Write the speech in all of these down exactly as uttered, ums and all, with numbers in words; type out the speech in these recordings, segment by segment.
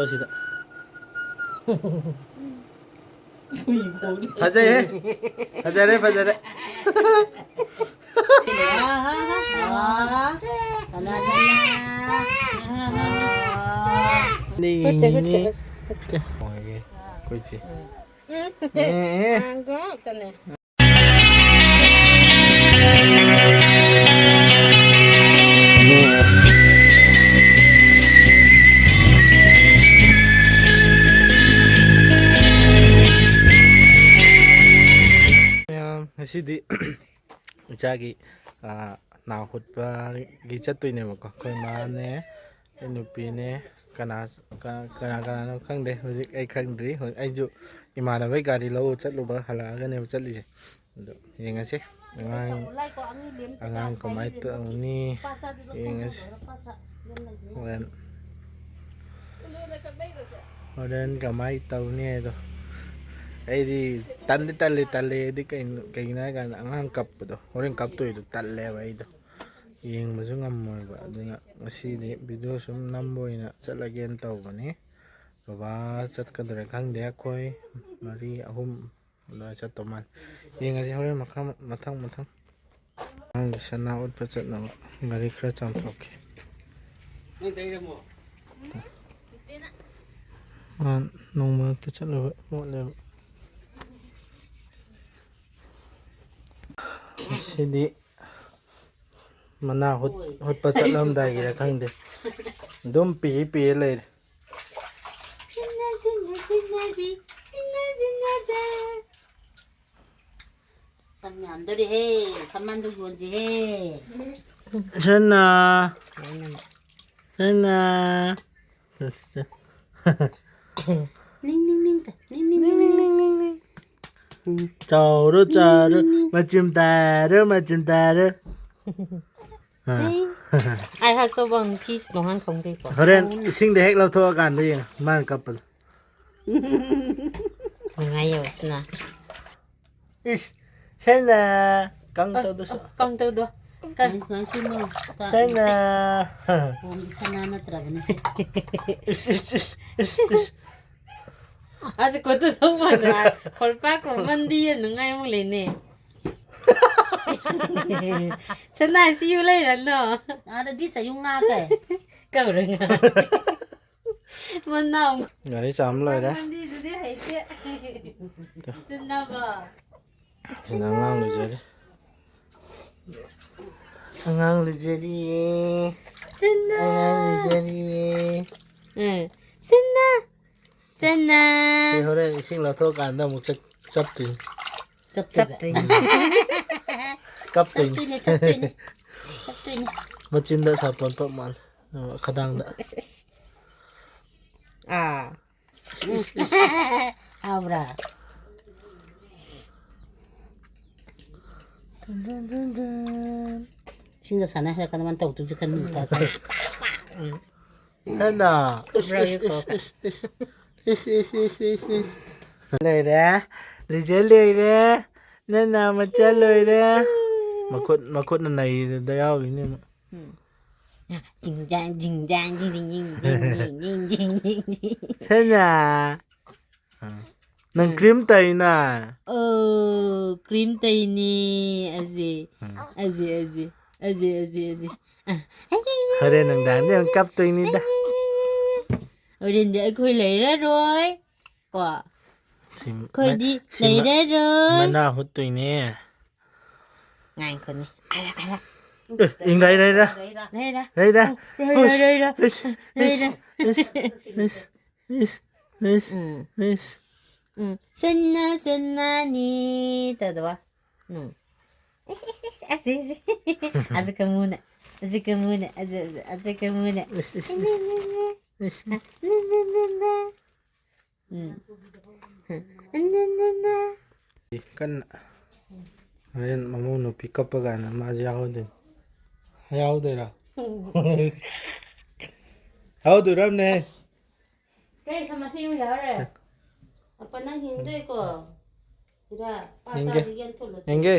ꯁꯤꯗ꯫ ꯐꯖꯩꯍꯦ꯫ ꯐꯖꯔꯦ, ꯐꯖꯔꯦ꯫ ꯀꯅꯥ, ꯀꯅꯥ? ꯀꯨꯠꯁꯦ, ꯀꯨꯠꯁꯦ, ꯀꯨꯠꯁꯦ, ꯀꯨꯠꯁꯦ꯫ ꯑꯩꯈꯣꯏ ꯆꯦ꯫ ꯑꯦ, ꯑꯦ꯫ ꯉꯥꯡꯒꯣꯛꯇꯅꯦ꯫ ꯃꯌꯥꯝ, ꯉꯁꯤꯗꯤ ꯏꯆꯥꯒꯤ, ꯑꯥ, ꯅꯥ ꯍꯨꯠꯄꯒꯤ ꯆꯠꯇꯣꯏꯅꯦꯕꯀꯣ꯫ ꯑꯩꯈꯣꯏ ꯃꯥꯅꯦ, ꯑꯩ ꯅꯨꯄꯤꯅꯦ, ꯀꯅꯥ, ꯀꯅꯥ, ꯀꯅꯥ ꯀꯅꯥꯅꯣ ꯈꯪꯗꯦ꯫ ꯍꯧꯖꯤꯛ ꯑꯩ ꯈꯪꯗ꯭ꯔꯤ꯫ ꯍꯧꯖꯤꯛ ꯑꯩꯁꯨ ꯏꯃꯥꯟꯅꯕꯒꯤ ꯒꯥꯔꯤ ꯂꯧꯕ ꯆꯠꯂꯨꯕ ꯍꯜꯂꯛꯑꯒꯅꯦꯕ ꯆꯠꯂꯤꯁꯦ꯫ ꯑꯗꯣ ꯌꯦꯡꯉꯁꯤ꯫ ꯑꯉꯥꯡ, ꯑꯉꯥꯡ ꯀꯃꯥꯏꯅ ꯇꯧꯅꯤ? ꯌꯦꯡꯉꯁꯤ꯫ ꯍꯣꯔꯦꯟ, ꯍꯣꯔꯦꯟ ꯀꯃꯥꯏꯅ ꯇꯧꯅꯤ ꯍꯥꯏꯗꯣ꯫ ꯑꯩꯗꯤ ꯇꯟꯗꯤ ꯇꯜꯂꯤ, ꯇꯜꯂꯤ꯫ ꯑꯩꯗꯤ ꯀꯩꯅꯣ, ꯀꯩꯒꯤꯅꯣ ꯍꯥꯏ ꯀꯥꯟꯗ ꯑꯉꯥꯡ ꯀꯞꯄꯗꯣ, ꯍꯣꯔꯦꯟ ꯀꯞꯇꯣꯏꯗꯣ ꯇꯜꯂꯦꯕ ꯑꯩꯗꯣ꯫ ꯌꯦꯡꯕꯁꯨ ꯉꯝꯃꯣꯏꯕ꯫ ꯑꯗꯨꯅ ꯉꯁꯤꯗꯤ ꯚꯤꯗꯤꯑꯣ ꯁꯨꯝ ꯅꯝꯕ ꯑꯣꯏꯅ ꯆꯠꯂꯒꯦꯅ ꯇꯧꯕꯅꯤ꯫ ꯕꯕꯥ ꯆꯠꯀꯗ꯭ꯔꯥ ꯈꯪꯗꯦ꯫ ꯑꯩꯈꯣꯏ ꯃꯔꯤ, ꯑꯍꯨꯝ ꯑꯗꯨꯃꯥꯏꯅ ꯆꯠꯇꯧ ꯃꯥꯜꯂꯦ꯫ ꯌꯦꯡꯉꯁꯤ ꯍꯣꯔꯦꯟ ꯃꯈꯥ-, ꯃꯊꯪ, ꯃꯊꯪ꯫ ꯑꯉꯥꯡꯒꯤ ꯁꯅꯥ ꯎꯠꯄ ꯆꯠꯅꯕ ꯒꯥꯔꯤ ꯈꯔ ꯆꯥꯝꯊꯣꯛꯀꯦ꯫ ꯃꯥ ꯅꯣꯡ ꯃꯔꯛꯇ ꯆꯠꯂꯒ ꯃꯣꯠꯂꯦꯕ꯫ ꯉꯁꯤꯗꯤ ꯃꯅꯥ ꯍꯨꯠ-, ꯍꯨꯠꯄ ꯆꯠꯂꯝꯗꯥꯏꯒꯤꯔ ꯈꯪꯗꯦ꯫ ꯑꯗꯨꯝ ꯄꯤꯛꯏ ꯄꯤꯛꯏ ꯂꯩꯔꯦ꯫ ꯁꯤꯟꯅ ꯁꯤꯟꯅ ꯁꯤꯟꯅꯕꯤ, ꯁꯤꯟꯅ ꯁꯤꯟꯅꯖ꯫ ꯁꯝ ꯌꯥꯝꯗꯣꯔꯦꯍꯦ, ꯁꯝꯕꯥꯟꯗꯣ ꯌꯣꯟꯁꯤꯍꯦ꯫ ꯁꯅꯥ꯫ ꯁꯅꯥ꯫ ꯅꯤꯡ, ꯅꯤꯡ, ꯅꯤꯡ, ꯅꯤꯡ, ꯅꯤꯡ, ꯅꯤꯡ, ꯅꯤꯡ, ꯅꯤꯡ꯫ ꯎꯝ꯫ ꯆꯥꯎꯔꯣ, ꯅꯤꯡ, ꯆꯥꯎꯔꯣ, ꯅꯤꯡ, ꯅꯤꯡ, ꯅꯤꯡ꯫ ꯃꯆꯨꯝ ꯇꯥꯔꯣ, ꯃꯆꯨꯝ ꯇꯥꯔꯣ꯫ ꯑꯥ꯫ ꯑꯩ, ꯑꯩꯍꯥꯛ ꯆꯧꯕꯪ ꯐꯤꯁ ꯇꯣꯡꯍꯟ ꯈꯪꯗꯦꯀꯣ꯫ ꯍꯣꯔꯦꯟ ꯏꯁꯤꯡꯗ ꯍꯦꯛ ꯂꯧꯊꯣꯛꯑꯀꯥꯟꯗ ꯌꯦꯡꯉꯣ, ꯃꯥꯅ ꯀꯞꯄꯗꯣ꯫ ꯅꯨꯡꯉꯥꯏ ꯌꯧꯁꯤꯅ꯫ ꯏꯁ, ꯁꯦꯡꯅ ꯀꯪ ꯑ, ꯇꯧꯗꯁꯨ꯫ ꯑ, ꯀꯪ ꯇꯧꯗꯣ꯫ ꯀꯔꯤ? ꯉꯥꯡ-, ꯉꯥꯡꯁꯤꯜꯂꯣ꯫ ꯁꯅꯥ꯫ ꯀꯣꯝꯒꯤ ꯁꯅꯥ ꯅꯠꯇ꯭ꯔꯕꯅꯤ ꯁꯤ꯫ ꯏꯁ, ꯏꯁ, ꯏꯁ, ꯏꯁ, ꯏꯁ꯫ ꯑꯁ, ꯀꯣꯠꯇ ꯁꯧ ꯃꯥꯟꯗ꯭ꯔꯥ? ꯍꯣꯜꯄꯥ ꯀꯣꯃꯟꯗꯤ ꯅꯨꯡꯉꯥꯏ ꯑꯃꯨꯛ ꯂꯩꯅꯦ꯫ ꯁꯅꯥ ꯁꯤꯌꯨ ꯂꯩꯔꯅꯣ? ꯑꯥꯗꯗꯤ ꯆꯌꯨ ꯉꯥ ꯀꯩ? ꯀꯧꯔ ꯉꯥ꯫ ꯃꯅꯥꯎ꯫ ꯒꯥꯔꯤ ꯆꯥꯝꯕ ꯂꯣꯏꯔꯦ꯫ ꯃꯟꯗꯤꯗꯨꯗꯤ ꯍꯩꯇꯦ꯫ ꯁꯤꯟꯅꯕ꯫ ꯁꯤꯅ ꯑꯉꯥꯡ ꯂꯨꯖꯔꯤ꯫ ꯑꯉꯥꯡ ꯂꯨꯖꯔꯤꯌꯦ꯫ ꯁꯤꯟꯅ꯫ ꯑꯉꯥꯡ ꯂꯨꯖꯔꯤꯌꯦ꯫ ꯎꯝ꯫ ꯁꯤꯟꯅ꯫ ꯁꯤꯟꯅ꯫ ꯁꯤ ꯍꯣꯔꯦꯟ ꯏꯁꯤꯡ ꯂꯧꯊꯣꯛꯑꯀꯥꯟꯗ ꯑꯃꯨꯛ ꯆꯠ-, ꯆꯞꯇꯣꯏꯅꯤ꯫ ꯆꯞꯇꯣꯏꯕ꯫ ꯆꯞꯇꯣꯏꯅꯤ꯫ ꯀꯞꯇꯣꯏꯅꯤ꯫ ꯆꯞꯇꯣꯏꯅꯦ, ꯆꯞꯇꯣꯏꯅꯦ꯫ ꯆꯞꯇꯣꯏꯅꯦ꯫ ꯃꯆꯤꯟꯗ ꯁꯥꯄꯣꯟ ꯄꯛ ꯃꯥꯜꯂꯦ꯫ ꯑ, ꯈꯗꯥꯡꯗ꯫ ꯏꯁ, ꯏꯁ꯫ ꯑꯥ꯫ ꯏꯁ, ꯏꯁ, ꯏꯁ꯫ ꯍꯥꯎꯕ꯭ꯔꯥ? ꯗꯨꯟ, ꯗꯨꯟ, ꯗꯨꯟ, ꯗꯨꯟ꯫ ꯏꯁꯤꯡꯒ ꯁꯥꯟꯅ ꯍꯩꯔꯀꯥꯟꯗ ꯃꯥꯅ ꯇꯧꯗꯣꯏꯁꯦ ꯈꯟꯕ ꯃꯇꯥ ꯆꯥꯏ꯫ ꯎꯝ꯫ ꯍꯦꯟꯅ꯫ ꯏꯁ, ꯏꯁ, ꯈꯨꯕ꯭ꯔꯥꯒꯤ ꯏꯁ, ꯈꯣꯛ꯫ ꯏꯁ, ꯏꯁ, ꯏꯁ꯫ ꯂꯣꯏꯔꯦ꯫ ꯂꯤꯖꯦ ꯂꯣꯏꯔꯦ꯫ ꯅꯅꯥ ꯃꯆꯥ ꯂꯣꯏꯔꯦ꯫ ꯃꯈꯨꯠ, ꯃꯈꯨꯠꯅ ꯅꯩꯗ ꯌꯥꯎꯔꯤꯅꯦ ꯑꯃꯨꯛ꯫ ꯎꯝ꯫ ꯖꯤꯡ ꯖꯥꯡ, ꯖꯤꯡ ꯖꯥꯡ, ꯖꯤꯡ ꯖꯤꯡ, ꯖꯤꯡ ꯖꯤꯡ꯫ ꯁꯦꯟꯌꯥ꯫ ꯅꯪ ꯎꯝ꯫ ꯀ꯭ꯔꯤꯝ ꯇꯩꯅ꯫ ꯑꯣ, ꯀ꯭ꯔꯤꯝ ꯇꯩꯅꯤ꯫ ꯑꯖꯦ, ꯎꯝ꯫ ꯑꯖꯦ, ꯑꯖꯦ, ꯑꯖꯦ, ꯑꯖꯦ, ꯑꯖꯦ꯫ ꯑ, ꯍꯣꯔꯦꯟ ꯅꯨꯡꯗꯥꯡꯗꯤ ꯑꯃꯨꯛ ꯀꯞꯇꯣꯏꯅꯤꯗ꯫ ꯍꯣꯔꯦꯟꯗꯤ ꯑꯩꯈꯣꯏ ꯂꯩꯔꯔꯣꯏ꯫ ꯀꯣ? ꯁꯤ ꯑꯩꯈꯣꯏꯗꯤ ꯃ-, ꯁꯤ ꯃ-, ꯂꯩꯔꯔꯣꯏ꯫ ꯃꯅꯥ ꯍꯨꯠꯇꯣꯏꯅꯦ꯫ ꯉꯥꯏꯈꯣꯅꯦ꯫ ꯑꯔ, ꯑꯔ꯫ ꯑꯦ, ꯏꯪ ꯔꯥꯏ ꯔꯥꯏ ꯔꯥ꯫ ꯔꯥꯏ ꯔꯥ꯫ ꯔꯥꯏ ꯔꯥ꯫ ꯑꯣ, ꯔꯥꯏ ꯔꯥ, ꯍꯨꯁ, ꯔꯥꯏ ꯔꯥ꯫ ꯍꯨꯁ, ꯔꯥꯏ ꯍꯨꯁ, ꯔꯥ꯫ ꯍꯨꯁ, ꯍꯨꯁ, ꯍꯨꯁ, ꯎꯝ꯫ ꯍꯨꯁ꯫ ꯎꯝ꯫ ꯁꯟꯅ, ꯁꯟꯅꯅꯤ꯫ ꯇꯧꯗꯕ? ꯎꯝ꯫ ꯏꯁ, ꯏꯁ, ꯏꯁ, ꯑꯁ, ꯏꯁ꯫ ꯑꯖ ꯀꯃꯨꯅ꯫ ꯑꯖ ꯀꯃꯨꯅ꯫ ꯑꯖ, ꯑꯖ, ꯑꯖ ꯀꯃꯨꯅ꯫ ꯏꯁ, ꯏꯁ, ꯏꯁ꯫ ꯏꯁ꯫ ꯅ, ꯅ, ꯅ, ꯅ꯫ ꯎꯝ꯫ ꯅ, ꯅ, ꯅ꯫ ꯀꯟꯅ꯫ ꯍꯣꯔꯦꯟ ꯃꯃꯧ ꯅꯨꯄꯤ ꯀꯞꯄ ꯀꯥꯟꯗ ꯃꯥꯁꯨ ꯌꯥꯎꯍꯧꯗꯣꯏꯅꯤ꯫ ꯌꯥꯎꯍꯧꯗꯣꯏꯔꯣ? ꯌꯥꯎꯍꯧꯗꯣꯏꯔꯝꯅꯦ꯫ ꯀꯩ ꯁꯃꯥꯁꯤ ꯑꯃ ꯌꯥꯎꯔꯦ? ꯑꯄꯥ ꯅꯪ ꯍꯤꯡꯗꯣꯏꯀꯣ? ꯏꯔꯥ, ꯄꯥ ꯌꯦꯡꯒꯦ꯫ ꯆꯥꯒꯦ ꯌꯦꯟ ꯊꯣꯡꯕ꯫ ꯌꯦꯡꯒꯦ꯫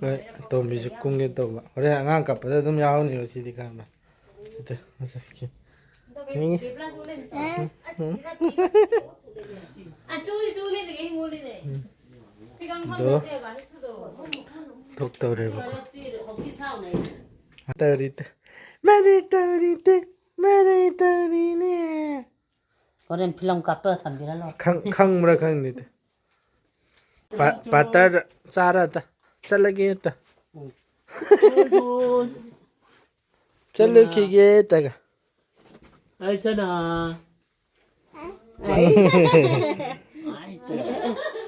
ꯑꯩꯈꯣꯏ ꯑꯇꯣꯝꯕꯤꯁꯨ ꯀꯨꯝꯒꯦ ꯇꯧꯕ꯫ ꯍꯣꯔꯦꯟ ꯑꯉꯥꯡ ꯀꯞꯄꯗ ꯑꯗꯨꯝ ꯌꯥꯎꯍꯧꯅꯤꯕ ꯁꯤꯗꯤ ꯈꯪꯕ꯭ꯔꯥ? ꯁꯤꯗ, ꯃꯁꯛ ꯌꯦꯡꯉꯤ꯫ ꯎꯝ꯫ ꯑꯗꯣ ꯊꯣꯛꯇꯧꯔꯦꯕꯀꯣ꯫ ꯇꯧꯔꯤ ꯇ-, ꯃꯔꯩ ꯇꯧꯔꯤ ꯇ-, ꯃꯔꯩ ꯇꯧꯔꯤꯅꯦ꯫ ꯍꯣꯔꯦꯟ ꯐꯤꯂꯝ ꯀꯥꯞꯄ ꯊꯝꯕꯤꯔ ꯂꯣꯏꯔꯦ꯫ ꯈꯪ-, ꯈꯪꯕ꯭ꯔꯥ ꯈꯪꯗꯦ꯫ ꯄꯥ-, ꯄꯥꯇꯔꯗ ꯆꯥꯔ ꯇ-, ꯆꯠꯂꯒꯦ ꯇ꯫ ꯎꯝ꯫ ꯆꯠꯂꯨꯈꯤꯒꯦ ꯇꯒ꯫ ꯑꯩ ꯆꯠꯅ꯫ ꯑꯩ꯫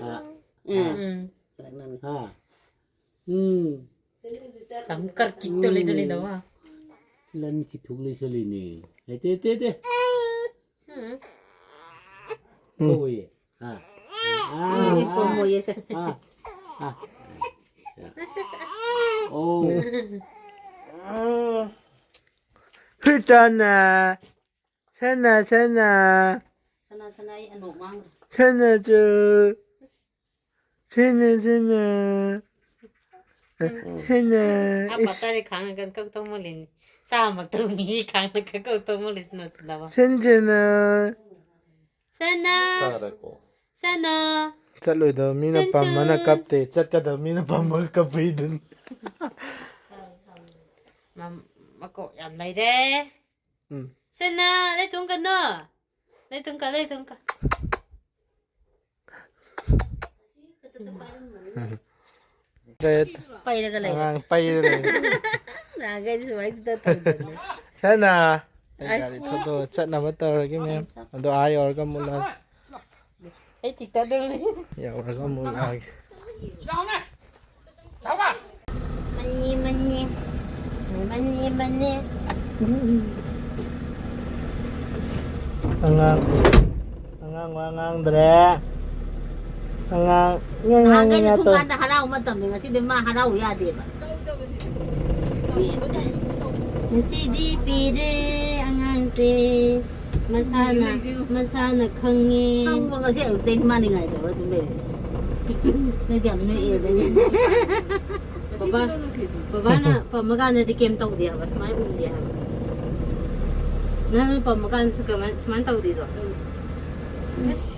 ꯑ, ꯎꯝ꯫ ꯑ, ꯎꯝ꯫ ꯎꯝ꯫ ꯁꯝ ꯀꯔ ꯀꯤꯛꯇꯣ ꯂꯩꯖꯂꯤꯗ ꯋꯥ꯫ ꯂꯟ ꯈꯤꯊꯨꯛ ꯂꯩꯁꯜꯂꯤꯅꯦ꯫ ꯍꯩꯇꯦ, ꯍꯩꯇꯦ, ꯍꯩꯇꯦ꯫ ꯎꯝ꯫ ꯀꯧꯏ꯫ ꯑꯥ꯫ ꯑꯥ, ꯎꯝ, ꯑꯥ, ꯄꯣꯝꯃꯣꯏꯌꯦ ꯁꯦ꯫ ꯑꯥ, ꯑꯥ꯫ ꯑꯁ, ꯑꯁ, ꯑꯁ꯫ ꯑꯣ꯫ ꯍꯨꯏꯇꯅ꯫ ꯁꯅꯥ, ꯁꯅꯥ꯫ ꯁꯅꯥ, ꯁꯅꯥ, ꯑꯩ ꯑꯅꯣꯛ ꯃꯥꯡꯈ꯭ꯔꯦ꯫ ꯁꯅꯥ ꯆꯨ꯫ ꯁꯤꯅ, ꯁꯤꯅ꯫ ꯁꯤꯅ꯫ ꯑ, ꯏꯁ꯫ ꯄꯇꯥꯔꯤ ꯈꯥꯡꯅ ꯀꯟ ꯀꯛ ꯇꯧ ꯃꯣꯂꯤꯅꯤ꯫ ꯆꯥꯃꯛꯇꯧ ꯃꯤ ꯈꯥꯡꯅ ꯀꯛ ꯀꯛ ꯇꯧ ꯃꯣꯂꯤꯁꯤ ꯅꯠꯇꯅꯕ꯫ ꯁꯤꯟ, ꯁꯤꯅ꯫ ꯁꯅꯥ꯫ ꯇꯥꯔꯦꯀꯣ꯫ ꯁꯅꯥ꯫ ꯆꯠꯂꯣꯏꯗꯕ ꯃꯤꯅ ꯁꯤꯟ, ꯄꯝꯃꯅ ꯁꯤꯟ꯫ ꯀꯞꯇꯦ, ꯆꯠꯀꯗꯕ ꯃꯤꯅ ꯄꯝꯃꯒ ꯀꯞꯄꯩꯗꯨꯅꯤ꯫ ꯃꯝ-, ꯃꯀꯣꯛ ꯌꯥꯝ ꯂꯩꯔꯦ꯫ ꯎꯝ꯫ ꯁꯅꯥ, ꯂꯩ ꯊꯨꯡ ꯀꯅꯣ꯫ ꯂꯩ ꯊꯨꯡ ꯀ, ꯂꯩ ꯊꯨꯡ ꯀ꯫ ꯄꯩꯔꯒ ꯂꯩꯔꯦ꯫ ꯑꯉꯥꯡ ꯄꯩꯔꯒ ꯂꯩꯔꯦ꯫ ꯅꯍꯥꯟꯈꯩꯗꯤ ꯁꯨꯃꯥꯏꯅ ꯁꯨꯡꯇꯧ ꯇꯧꯗꯕꯅꯦ꯫ ꯁꯅꯥ! ꯑꯩ ꯒꯥꯔꯤ ꯑꯁ꯫ ꯊꯧꯗꯣꯛꯑ ꯆꯠꯅꯕ ꯇꯧꯔꯒꯦ, ꯃꯦꯝ꯫ ꯑꯗꯣ ꯑꯥ ꯌꯧꯔꯒ ꯑꯃꯨꯛ ꯂꯥꯛ-꯫ ꯑꯩ ꯇꯤꯛꯇ ꯑꯗꯨꯝ ꯂꯩ꯫ ꯌꯧꯔꯒ ꯑꯃꯨꯛ ꯂꯥꯛꯑꯒꯦ꯫ ꯃꯅꯤ, ꯃꯅꯤ꯫ ꯃꯅꯤ, ꯃꯅꯤ꯫ ꯑꯉꯥꯡ, ꯑꯉꯥꯡ ꯋꯥ ꯉꯥꯡꯗ꯭ꯔꯦ꯫ ꯑꯉꯥꯡ ꯉꯥ, ꯉꯥ, ꯉꯥ, ꯅꯍꯥꯟꯈꯩꯗꯤ ꯉꯥ ꯇꯧ-꯫ ꯁꯨꯝꯀꯥꯟꯗ ꯍꯔꯥꯎ ꯃꯇꯝꯅꯤ, ꯉꯁꯤꯗꯤ ꯃꯥ ꯍꯔꯥꯎ ꯌꯥꯗꯦꯕ꯫ ꯉꯁꯤꯗꯤ ꯄꯤꯔꯦ ꯑꯉꯥꯡꯁꯦ꯫ ꯃꯁꯥꯅ, ꯃꯁꯥꯅ ꯈꯪꯉꯦ꯫ ꯈꯪꯕ ꯉꯁꯤ ꯑꯌꯨꯛꯇꯩ ꯃꯥꯅꯤ ꯉꯥꯏꯗꯧꯔ ꯑꯗꯨꯝ ꯂꯩꯔꯦ꯫ ꯅꯣꯏꯗꯤ ꯌꯥꯝ ꯅꯣꯛꯑꯦ ꯑꯗꯨꯒꯤ꯫ ꯕꯕꯥ, ꯕꯕꯥꯅ ꯄꯝꯃꯀꯥꯟꯗꯗꯤ ꯀꯩꯝ ꯇꯧꯗꯦ ꯍꯥꯏꯕ, ꯁꯨꯃꯥꯏꯅ ꯎꯝꯗꯦ ꯍꯥꯏꯕ꯫ ꯅꯪꯅ ꯄꯝꯃꯀꯥꯟꯗꯁꯨ ꯀꯃꯥꯏ-, ꯁꯨꯃꯥꯏꯅ ꯇꯧꯗꯦꯗꯣ? ꯑꯁ꯫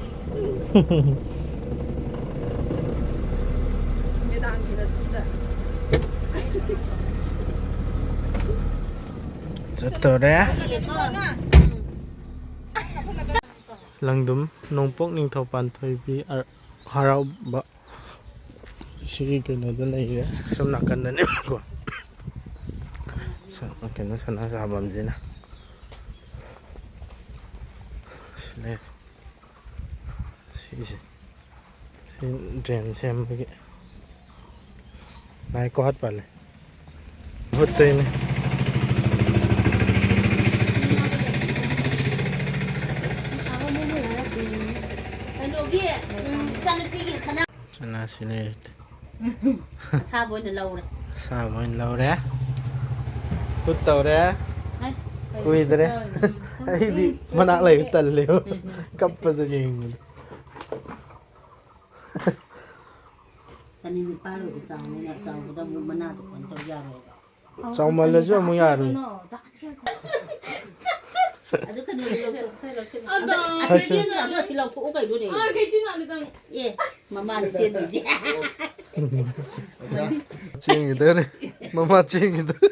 ꯆꯠꯇꯧꯔꯦ꯫ ꯂꯪꯗꯨꯝ ꯅꯣꯡꯄꯣꯛ ꯅꯤꯡꯊꯧ ꯄꯥꯟꯊꯣꯏꯕꯤ ꯑꯔ-, ꯍꯔꯥꯎꯕ ꯁꯤꯒꯤ ꯀꯩꯅꯣꯗ ꯂꯩꯔꯦ꯫ ꯁꯣꯝ ꯅꯥꯀꯟꯗꯅꯦꯕꯀꯣ꯫ ꯁ-, ꯀꯩꯅꯣ ꯁꯅꯥ ꯁꯥꯐꯝꯁꯤꯅ ꯁꯤ ꯂꯩꯔꯦ꯫ ꯁꯤꯁꯦ꯫ ꯁꯤ ꯗ꯭ꯔꯦꯟ ꯁꯦꯝꯕꯒꯤ ꯂꯥꯏ ꯀꯣ ꯍꯥꯠ ꯄꯥꯜꯂꯦ꯫ ꯍꯨꯠꯇꯣꯏꯅꯦ꯫ ꯀꯩꯅꯣꯒꯤ, ꯎꯝ, ꯏꯆꯥꯅꯨꯄꯤꯒꯤ ꯁꯅꯥ꯫ ꯁꯅꯥꯁꯤ ꯂꯩꯔꯦ꯫ ꯑꯁꯥꯕ ꯑꯣꯏꯅ ꯂꯧꯔꯦ꯫ ꯑꯁꯥꯕ ꯑꯣꯏꯅ ꯂꯧꯔꯦ꯫ ꯍꯨꯠ ꯇꯧꯔꯦ꯫ ꯑꯁ, ꯀꯨꯏꯗ꯭ꯔꯦ꯫ ꯀꯩꯅꯣ ꯇꯧꯔꯤꯅꯦ꯫ ꯑꯩꯗꯤ ꯃꯅꯥꯛ ꯂꯩꯕ ꯇꯜꯂꯦꯕ꯫ ꯀꯞꯄꯗ ꯌꯦꯡꯕꯗ꯫ ꯆꯅꯤ ꯅꯤꯄꯥꯜ ꯑꯣꯏꯗꯤ ꯆꯥꯎꯅꯤꯅ, ꯆꯥꯎꯕꯗ ꯑꯃꯨꯛ ꯃꯅꯥꯗꯣ ꯀꯩꯅꯣ ꯇꯧ ꯌꯥꯔꯣꯏꯕ꯫ ꯆꯥꯎꯃꯜꯂꯁꯨ ꯑꯃꯨꯛ ꯌꯥꯔꯣꯏ꯫ ꯑꯗꯨ ꯀꯩꯅꯣꯗꯣ ꯂꯧꯊꯣꯛ-, ꯑꯗꯣ꯫ ꯑꯁꯤ ꯆꯦꯟꯗ꯭ꯔꯥ? ꯑꯗꯨ ꯑꯁꯤ ꯂꯧꯊꯣꯛꯎ ꯀꯩꯅꯣꯅꯦ꯫ ꯑꯥ, ꯀꯩ ꯆꯦꯟꯅꯣ ꯑꯗꯨꯗꯪ? ꯑꯦ, ꯃꯃꯥꯅ ꯆꯦꯟꯗꯣꯏꯁꯦ꯫ ꯆꯦꯟꯈꯤꯗꯣꯔꯦ꯫ ꯃꯃꯥ ꯆꯦꯟꯈꯤꯗꯣꯔꯦ꯫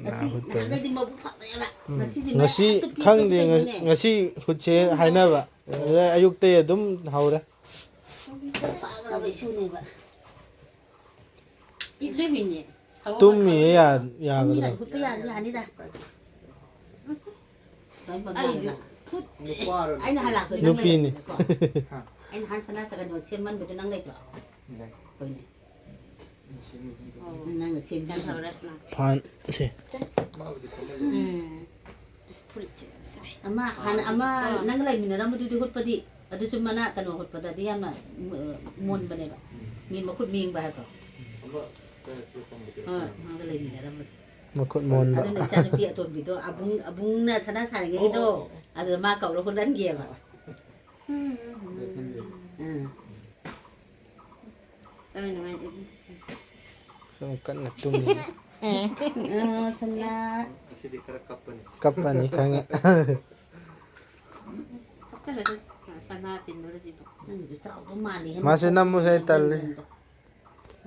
ꯉꯁꯤ ꯅꯍꯥꯟꯈꯩꯗꯤ ꯃꯕꯨꯛ ꯐꯕꯅꯦꯕ꯫ ꯎꯝ꯫ ꯉꯁꯤꯁꯦ ꯉꯁꯤ ꯃꯌꯥꯝ ꯈꯪꯗꯦ, ꯄꯤꯛꯄꯁꯦ ꯉ-, ꯀꯩꯅꯣꯅꯦ꯫ ꯉꯁꯤ ꯍꯨꯠꯁꯦ ꯍꯥꯏꯅꯕ꯫ ꯑꯗꯨꯗ ꯑꯌꯨꯛꯇꯩ ꯑꯗꯨꯝ ꯍꯧꯔꯦ꯫ ꯐꯈ꯭ꯔꯕ ꯏꯁꯨꯅꯦꯕ꯫ ꯏꯠꯂꯤꯃꯤꯅꯦ꯫ ꯇꯨꯝꯃꯤꯌꯦ, ꯌꯥ-, ꯌꯥꯒꯗ꯭ꯔꯣ? ꯇꯨꯝꯃꯤꯔ ꯍꯨꯠꯄ ꯌꯥꯅꯤ, ꯌꯥꯅꯤꯗ꯫ ꯑꯩꯁꯨ ꯍꯨꯠ-, ꯅꯨꯄꯥꯔꯣ? ꯑꯩꯅ ꯍꯜꯂꯛꯄꯗ ꯅꯪ ꯅꯨꯄꯤꯅꯤ꯫ ꯂꯩꯔꯝꯃꯦꯀꯣ꯫ ꯍꯥ? ꯑꯩꯅ ꯍꯥꯟ ꯁꯅꯥ ꯁꯒꯟꯗꯣ ꯁꯦꯝꯃꯟꯕꯗꯣ ꯅꯪ ꯂꯩꯇ꯭ꯔꯣ? ꯂꯩ꯫ ꯍꯣꯏꯅꯦ꯫ ꯅꯪꯅ ꯁꯦꯝꯕꯤꯕ꯫ ꯐꯥꯟ-, ꯁꯦ꯫ ꯎꯝ꯫ ꯑꯁ, ꯐꯨꯔꯤꯠꯁꯦ ꯌꯥꯝ ꯁꯥꯏ꯫ ꯑꯃ, ꯍꯥꯟꯅ ꯑꯃ ꯅꯪꯒ ꯂꯩꯃꯤꯟꯅꯔꯝꯕꯗꯨꯗꯤ ꯍꯨꯠꯄꯗꯤ, ꯑꯗꯨꯁꯨ ꯃꯅꯥ ꯀꯩꯅꯣ ꯍꯨꯠꯄꯗꯗꯤ ꯌꯥꯝꯅ, ꯎꯝ, ꯃꯣꯟꯕꯅꯦꯕ꯫ ꯃꯤ ꯃꯈꯨꯠ ꯃꯦꯡꯕ ꯍꯥꯏꯕ꯭ꯔꯣ? ꯍꯣꯏ, ꯃꯥꯒ ꯂꯩꯃꯤꯟꯅꯔꯝꯕꯗꯣ꯫ ꯃꯈꯨꯠ ꯃꯣꯟꯕ꯫ ꯑꯗꯨꯅ ꯏꯆꯥꯅꯨꯄꯤ ꯑꯇꯣꯝꯕꯤꯗꯣ ꯑꯕꯨꯡ, ꯑꯕꯨꯡꯅ ꯁꯅꯥ ꯁꯥꯔꯤꯉꯩꯗꯣ, ꯑꯣ, ꯑꯣ, ꯑꯣ, ꯑꯗꯨꯗ ꯃꯥ ꯀꯧꯔ ꯍꯨꯔꯥꯟꯒꯤꯑꯕ꯫ ꯎꯝ, ꯎꯝ, ꯎꯝ꯫ ꯎꯝ꯫ ꯁꯨꯝ ꯀꯟꯅ ꯇꯨꯝꯃꯤ꯫ ꯑ, ꯁꯅꯥ꯫ ꯉꯁꯤꯗꯤ ꯈꯔ ꯀꯞꯄꯅꯤ꯫ ꯀꯞꯄꯅꯤ ꯈꯪꯉꯦ꯫ ꯀꯞꯆꯔꯁꯨ ꯁꯅꯥ ꯆꯤꯟꯗꯧꯔꯁꯤꯕꯨ꯫ ꯅꯪꯒꯤꯗꯣ ꯆꯥꯎꯗꯧ ꯃꯥꯜꯂꯦꯍꯦ, ꯃꯥꯁꯦ ꯃꯈꯣꯡ ꯅꯝꯃꯨꯁꯦ ꯑꯩ ꯇꯜꯂꯤ꯫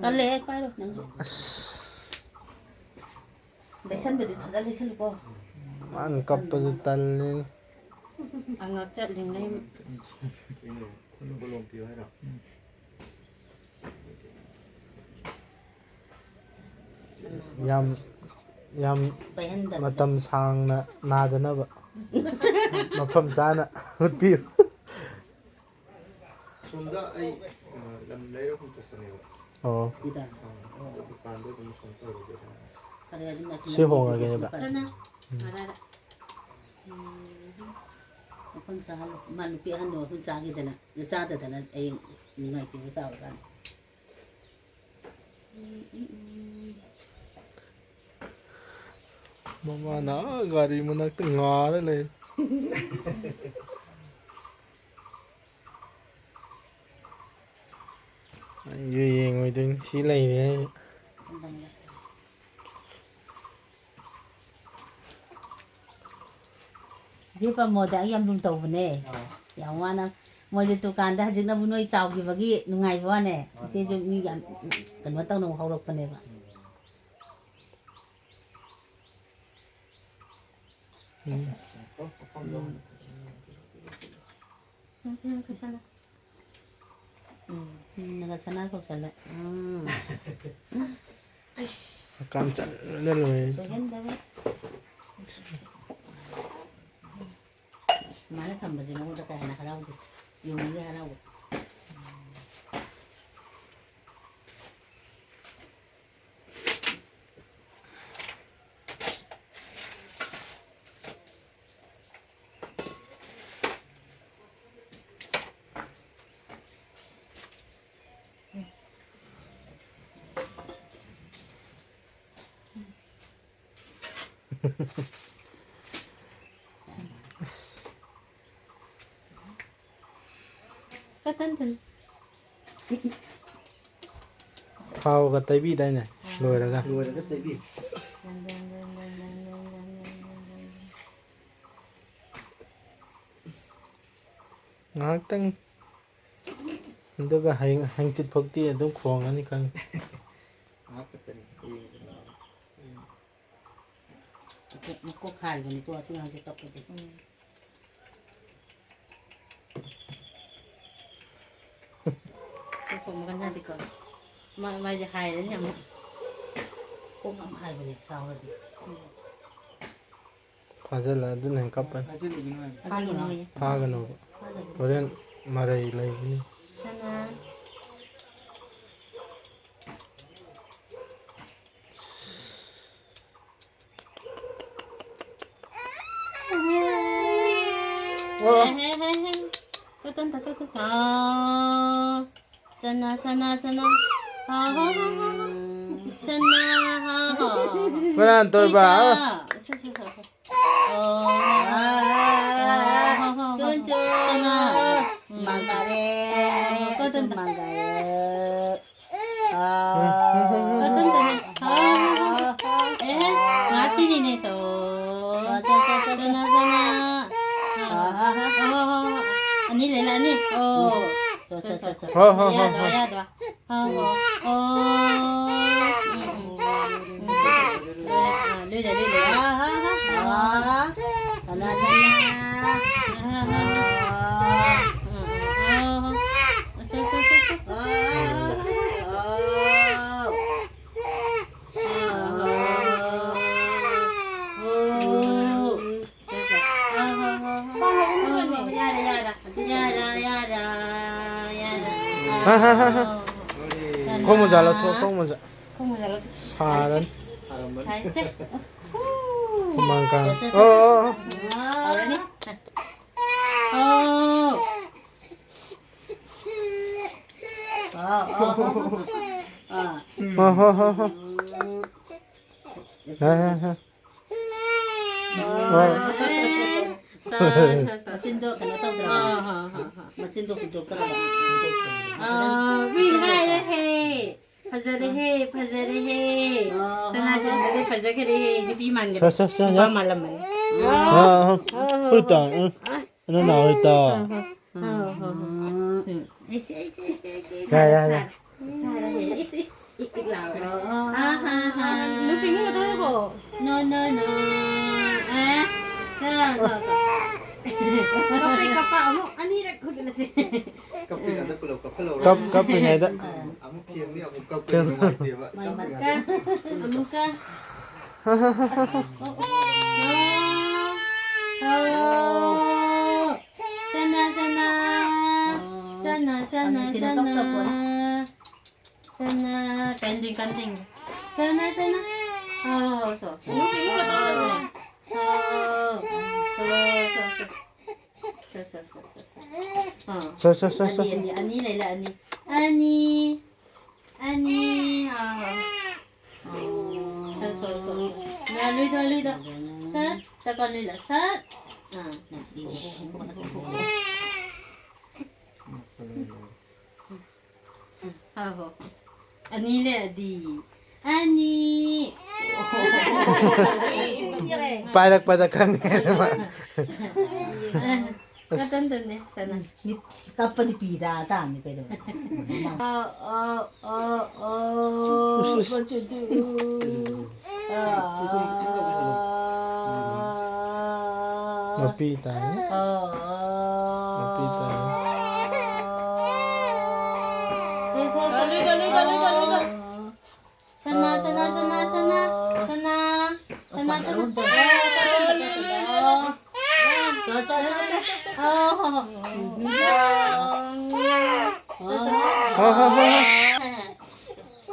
ꯇꯜꯂꯦꯍꯦ, ꯄꯥꯏꯔꯣ ꯅꯪꯁꯨ꯫ ꯑꯁ꯫ ꯂꯩꯁꯟꯕꯗꯤ ꯐꯖꯅ ꯂꯩꯁꯜꯂꯨꯀꯣ꯫ ꯃꯥꯅ ꯀꯞꯄꯗꯨ ꯇꯜꯂꯦꯅꯦ꯫ ꯑꯉꯥꯡ ꯆꯠꯂꯤꯉꯩ꯫ ꯀꯣꯂꯣꯝ ꯄꯤꯌꯨ ꯍꯥꯏꯔꯣ? ꯌꯥꯝ, ꯌꯥꯝ ꯄꯥꯏꯍꯟꯗꯕꯗꯣ꯫ ꯃꯇꯝ ꯁꯥꯡꯅ ꯅꯥꯗꯅꯕ꯫ ꯃꯐꯝ ꯆꯥꯅ ꯍꯨꯠꯄꯤꯌꯨ꯫ ꯁꯣꯝꯗ ꯑꯩ, ꯑ, ꯂꯝ ꯂꯩꯔ ꯍꯨꯟꯇꯣꯛꯄꯅꯦꯕ꯫ ꯑꯣ꯫ ꯁꯤꯗ? ꯑ, ꯑꯗꯨ ꯗꯨꯀꯥꯟꯗ ꯑꯗꯨꯝ ꯁꯨꯝ ꯇꯧꯔꯒꯦ꯫ ꯐꯔꯦ, ꯑꯗꯨꯅ ꯁꯤ ꯍꯣꯡꯉꯒꯦꯕ꯫ ꯐꯔꯦ꯫ ꯎꯝ꯫ ꯎꯝ꯫ ꯃꯐꯝ ꯆꯥꯍꯜꯂꯣ꯫ ꯃꯥ ꯅꯨꯄꯤ ꯑꯍꯟꯗꯣ ꯃꯐꯝ ꯆꯥꯈꯤꯗꯅ, ꯆꯥꯗꯗꯅ ꯑꯩ ꯅꯨꯡꯉꯥꯏꯇꯦꯕ ꯆꯥꯎꯔꯀꯥꯟꯗ꯫ ꯃꯃꯥꯅ ꯑꯥ ꯒꯥꯔꯤ ꯃꯅꯥꯛꯇ ꯉꯥꯔ ꯂꯩ꯫ ꯑꯩꯁꯨ ꯌꯦꯡꯉꯣꯏꯗꯣꯏꯅꯤ꯫ ꯁꯤ ꯂꯩꯔꯦ ꯑꯩ꯫ ꯏꯆꯦ ꯄ꯭ꯔꯃꯣꯗ ꯑꯩ ꯌꯥꯝ ꯂꯨꯅ ꯇꯧꯕꯅꯦ꯫ ꯑꯥ꯫ ꯌꯥꯝ ꯋꯥꯅ꯫ ꯃꯣꯏꯁꯦ ꯗꯨꯀꯥꯟꯗ ꯍꯧꯖꯤꯛꯅꯕꯨ ꯅꯣꯏ ꯆꯥꯎꯈꯤꯕꯒꯤ ꯅꯨꯡꯉꯥꯏꯕ ꯋꯥꯅꯦ꯫ ꯃꯥꯅꯦ, ꯏꯆꯦꯁꯨ ꯃꯥꯅꯦ꯫ ꯃꯤ ꯌꯥꯝ ꯀꯩꯅꯣ ꯇꯧꯅꯕ ꯍꯧꯔꯛꯄꯅꯦꯕ꯫ ꯎꯝ꯫ ꯑꯁ, ꯑꯁ꯫ ꯎꯝ꯫ ꯎꯝ, ꯅꯪꯒ ꯁꯅꯥ ꯀꯧꯁꯜꯂꯦ꯫ ꯎꯝ꯫ ꯑꯁ꯫ ꯍꯀꯥꯝ ꯆꯟꯗ ꯂꯣꯏꯔꯦ꯫ ꯁꯣꯏꯍꯟꯗꯕ꯫ ꯁꯨꯃꯥꯏꯅ ꯊꯝꯕꯁꯦ ꯃꯉꯣꯟꯗ ꯀꯥ ꯍꯦꯟꯅ ꯍꯔꯥꯎꯗꯦ꯫ ꯌꯨꯝꯒꯤ ꯍꯔꯥꯎꯕ꯫ ꯀꯇꯟ ꯇꯟ꯫ ꯊꯥꯎꯒ ꯇꯩꯕꯤꯗꯥꯏꯅꯦ? ꯂꯣꯏꯔꯒ꯫ ꯂꯣꯏꯔꯒ ꯇꯩꯕꯤ꯫ ꯉꯥꯏꯍꯥꯛꯇꯪ꯫ ꯑꯗꯨꯒ ꯍꯌꯦꯡ ꯍꯪꯆꯤꯠ ꯐꯥꯎꯗꯤ ꯑꯗꯨꯝ ꯈꯣꯡꯉꯅꯤ ꯈꯪꯉꯤ꯫ ꯉꯥꯏꯍꯥꯛ ꯈꯛꯇꯅꯤ꯫ ꯃꯀꯣꯛ, ꯃꯀꯣꯛ ꯍꯥꯏꯕꯅꯤꯀꯣ ꯑꯁꯤ ꯑꯉꯥꯡꯁꯦ ꯀꯞꯄꯗꯤ꯫ ꯎꯝ꯫ ꯃꯀꯣꯛ ꯃꯒꯟ ꯌꯥꯗꯦꯀꯣ꯫ ꯃꯥ-, ꯃꯥꯏꯗꯤ ꯍꯥꯏꯔꯅꯤ ꯑꯃꯨꯛ꯫ ꯀꯣꯛ ꯌꯥꯝ ꯍꯥꯏꯕꯅꯦ ꯆꯥꯎꯔꯗꯤ꯫ ꯎꯝ꯫ ꯐꯥꯖꯤꯜꯂ ꯑꯗꯨꯅ ꯍꯦꯟꯅ ꯀꯞꯄꯅꯤ꯫ ꯐꯥꯖꯤꯜꯂꯨꯒꯤꯅꯣ ꯍꯥꯏꯕ꯫ ꯐꯥꯒꯤꯅꯣꯌꯦ꯫ ꯐꯥꯒꯅꯣꯕ꯫ ꯐꯥꯒꯅꯨ꯫ ꯍꯣꯔꯦꯟ ꯃꯔꯩ ꯂꯩꯒꯅꯤ꯫ ꯁꯅꯥ꯫ ꯀꯇꯟ ꯇ ꯀꯇꯟ ꯇ꯫ ꯁꯅꯥ, ꯁꯅꯥ, ꯁꯅꯥ꯫ ꯍꯥ, ꯍꯥ, ꯍꯥ, ꯍꯥ꯫ ꯁꯅꯥ, ꯍꯥ, ꯍꯥ, ꯍꯥ, ꯍꯥ꯫ ꯀꯅꯥꯅ ꯇꯧꯔꯤꯕ? ꯏꯇꯥ꯫ ꯁ, ꯁ, ꯁ, ꯁ꯫ ꯑꯣ꯫ ꯑꯥ꯫ ꯍꯥ, ꯍꯥ, ꯍꯥ, ꯍꯥ꯫ ꯆꯨꯟ, ꯆꯨꯟ꯫ ꯁꯅꯥ꯫ ꯎꯝ꯫ ꯃꯥꯡꯒꯥꯔꯦ꯫ ꯀꯇꯟ ꯇ꯫ ꯃꯥꯡꯒꯥꯔꯦ꯫ ꯑꯥ꯫ ꯀꯇꯟ ꯇ꯫ ꯍꯥ, ꯍꯥ, ꯍꯥ, ꯍꯥ꯫ ꯑꯦ, ꯉꯥꯛꯇꯤꯅꯤꯅꯦ, ꯁꯣ꯫ ꯁꯅꯥ, ꯁꯅꯥ꯫ ꯑꯥ, ꯍꯥ, ꯍꯥ, ꯍꯥ꯫ ꯑꯅꯤ ꯂꯩꯔꯦ, ꯑꯅꯤ꯫ ꯑꯣ꯫ ꯆꯣ, ꯆꯣ, ꯆꯣ, ꯆꯣ꯫ ꯍꯣ, ꯍꯣ, ꯍꯣ, ꯌꯥꯗ꯭ꯔꯣ, ꯍꯣ꯫ ꯌꯥꯗ꯭ꯔꯣ? ꯍꯣ, ꯍꯣ꯫ ꯑꯣ꯫ ꯎꯝ, ꯎꯝ꯫ ꯎꯝ, ꯁꯦ, ꯁꯦ, ꯁꯦ꯫ ꯑꯥ, ꯂꯣꯏꯔꯦ, ꯂꯣꯏꯔꯦ꯫ ꯑꯥ, ꯍꯥ, ꯍꯥ꯫ ꯑꯥ꯫ ꯁꯅꯥ, ꯁꯅꯥ꯫ ꯑꯥ, ꯍꯥ, ꯍꯥ꯫ ꯑꯥ꯫ ꯎꯝ, ꯎꯝ꯫ ꯑꯣ, ꯍꯣ꯫ ꯁꯦ, ꯁꯦ, ꯁꯦ, ꯁꯦ, ꯁꯦ꯫ ꯑꯥ꯫ ꯑꯥ꯫ ꯑꯣ꯫ ꯁꯦ, ꯁꯦ꯫ ꯑꯥ, ꯍꯣ, ꯍꯣ, ꯍꯣ꯫ ꯄꯥ ꯍꯧꯔꯨꯔꯅꯦ꯫ ꯌꯥꯔꯦ, ꯌꯥꯔꯦ꯫ ꯌꯥꯔꯦ, ꯌꯥꯔꯦ, ꯌꯥꯔꯦ꯫ ꯍꯥ, ꯍꯥ, ꯍꯥ, ꯍꯥ꯫ ꯑꯥ꯫ ꯈꯣꯡ ꯃꯣꯖꯥ ꯂꯧꯊꯣꯛ, ꯈꯣꯡ ꯃꯣꯖꯥ꯫ ꯈꯣꯡ ꯃꯣꯖꯥ ꯂꯧꯊꯣꯛ꯫ ꯁꯥꯔꯅꯤ꯫ ꯁꯥꯏꯁꯦ꯫ ꯍꯨꯃꯥꯡ ꯀꯥꯡ꯫ ꯆꯠ, ꯆꯠ, ꯑꯣ, ꯆꯠ, ꯑꯣ, ꯆꯠ꯫ ꯑꯣ꯫ ꯍꯧꯔꯅꯤ꯫ ꯑꯣ꯫ ꯑꯥ, ꯑꯥ, ꯑꯥ, ꯑꯥ꯫ ꯑꯥ꯫ ꯍꯣ, ꯍꯣ, ꯍꯣ, ꯍꯣ꯫ ꯎꯝ꯫ ꯍꯥ, ꯍꯥ, ꯍꯥ꯫ ꯁꯥ, ꯁꯥ, ꯁꯥ, ꯁꯥ꯫ ꯃꯆꯤꯟꯗꯣ ꯀꯩꯅꯣ ꯇꯧꯗ꯭ꯔꯕ? ꯑꯥ, ꯍꯥ, ꯍꯥ, ꯍꯥ꯫ ꯃꯆꯤꯟꯗꯣ ꯍꯨꯟꯗꯣꯛꯇ꯭ꯔꯕ? ꯑꯥ, ꯃꯤ ꯍꯥꯏꯔꯦꯍꯦ꯫ ꯐꯖꯔꯦꯍꯦ, ꯐꯖꯔꯦꯍꯦ꯫ ꯑꯥ, ꯁꯅꯥ ꯍꯥ, ꯍꯥ꯫ ꯆꯦꯟꯕꯗ ꯐꯖꯈ꯭ꯔꯦꯍꯦ꯫ ꯅꯨꯄꯤ ꯃꯥꯟꯈ꯭ꯔꯦ꯫ ꯁꯦ, ꯁꯦ, ꯁꯦ, ꯅꯨꯄꯥ ꯁꯦ꯫ ꯃꯥꯜꯂꯝꯕꯅꯤ꯫ ꯑꯥ, ꯑꯥ, ꯍꯣꯏ, ꯇꯥꯏ꯫ ꯎꯝ꯫ ꯅꯅꯥꯎ ꯍꯣꯏ ꯇꯥꯎ꯫ ꯑꯥ, ꯍꯥ, ꯍꯥ, ꯍꯥ, ꯍꯥ꯫ ꯎꯝ꯫ ꯎꯝ꯫ ꯑꯩꯁꯦ, ꯑꯩꯁꯦ, ꯑꯩꯁꯦ, ꯑꯩꯁꯦ, ꯑꯩꯁꯦ꯫ ꯌꯥꯔꯦ, ꯌꯥꯔꯦ꯫ ꯁꯥꯔꯦ, ꯁꯥꯔꯦ꯫ ꯏꯁ, ꯏꯁ, ꯏꯛ, ꯏꯛ ꯂꯥꯎꯔꯦ꯫ ꯑꯥ, ꯑꯥ, ꯑꯥ, ꯑꯥ, ꯑꯥ꯫ ꯅꯨꯄꯤ ꯉꯥꯛꯇ ꯅꯠꯇ꯭ꯔꯣ? No, no, no꯫ ꯑꯦ, ꯆꯠꯂꯣ, ꯆꯠꯂꯣ, ꯆꯠꯂꯣ꯫ ꯀꯞꯄꯩ ꯀꯞꯄ ꯑꯃꯨꯛ ꯑꯅꯤꯔꯛ ꯍꯨꯒꯠꯂꯁꯦ꯫ ꯀꯞꯄꯤꯉꯩꯗ ꯄꯨꯂꯞ ꯀꯞꯍꯜꯂꯧꯔꯣ꯫ ꯀꯞ-, ꯀꯞꯄꯤꯉꯩꯗ꯫ ꯑꯃꯨꯛ ꯊꯦꯝꯅꯤ, ꯑꯃꯨꯛ ꯀꯞꯄ ꯅꯨꯡꯉꯥꯏꯇꯦꯕ꯫ ꯀꯞꯄꯤꯉꯩꯗ꯫ ꯑꯃꯨꯛꯀ, ꯑꯃꯨꯛꯀ꯫ ꯑꯣ, ꯑꯣ, ꯑꯣ꯫ ꯁꯅꯥ, ꯁꯅꯥ꯫ ꯁꯅꯥ, ꯁꯅꯥ, ꯑꯅꯤꯁꯤꯅ ꯁꯅꯥ꯫ ꯀꯞꯈ꯭ꯔ ꯄꯣꯠꯅꯤ꯫ ꯁꯅꯥ, ꯀꯟꯗꯤ ꯀꯟꯗꯤꯡ꯫ ꯁꯅꯥ, ꯁꯅꯥ꯫ ꯑꯣ, ꯁꯣ, ꯁꯣ꯫ ꯁꯅꯥ, ꯁꯅꯥ꯫ ꯑꯣ, ꯁꯣ, ꯁꯣ, ꯁꯣ꯫ ꯁꯣ, ꯁꯣ, ꯁꯣ, ꯁꯣ, ꯁꯣ꯫ ꯑꯥ꯫ ꯁꯣ, ꯁꯣ, ꯁꯣ, ꯁꯣ꯫ ꯑꯅꯤ, ꯑꯅꯤ, ꯑꯅꯤ ꯂꯩ, ꯂꯩ, ꯑꯅꯤ꯫ ꯑꯅꯤ꯫ ꯑꯅꯤ꯫ ꯑꯥ, ꯑꯥ꯫ ꯑꯣ꯫ ꯁꯣ, ꯁꯣ, ꯁꯣ, ꯁꯣ꯫ ꯂꯥ, ꯂꯨꯏꯗꯣ, ꯂꯨꯏꯗꯣ꯫ ꯁꯠ, ꯇꯀꯣ ꯂꯨꯏꯂꯣ, ꯁꯠ꯫ ꯑꯥ꯫ ꯑꯍꯣ꯫ ꯑꯅꯤ ꯂꯩꯔꯗꯤ꯫ ꯑꯅꯤ꯫ ꯄꯥꯏꯔꯛꯄꯗ ꯈꯪꯉꯦ꯫ ꯑꯁ꯫ ꯃꯇꯟꯗꯅꯦ, ꯁꯅꯥ꯫ ꯃꯤꯠ ꯀꯞꯄꯗꯤ ꯄꯤ ꯇꯥ ꯇꯥꯕꯅꯤ ꯀꯩꯗꯧꯔꯦ? ꯑꯣ, ꯑꯣ, ꯑꯣ, ꯑꯣ꯫ ꯎꯁ, ꯎꯁ꯫ What you do? ꯃꯄꯤ ꯇꯥꯏ꯫ ꯃꯄꯤ ꯇꯥꯏ꯫ ꯁꯦ, ꯁꯦ, ꯁꯦ, ꯂꯨꯏꯗꯣ, ꯂꯨꯏꯗꯣ, ꯂꯨꯏꯗꯣ, ꯂꯨꯏꯗꯣ꯫ ꯁꯅꯥ, ꯁꯅꯥ, ꯁꯅꯥ, ꯁꯅꯥ, ꯁꯅꯥ, ꯁꯅꯥ, ꯁꯅꯥ꯫ ꯆꯣ, ꯆꯣ, ꯆꯣ, ꯆꯣ꯫ ꯑꯣ, ꯍꯣ, ꯍꯣ꯫ ꯆꯣ, ꯆꯣ꯫ ꯍꯣ, ꯍꯣ, ꯍꯣ, ꯍꯣ꯫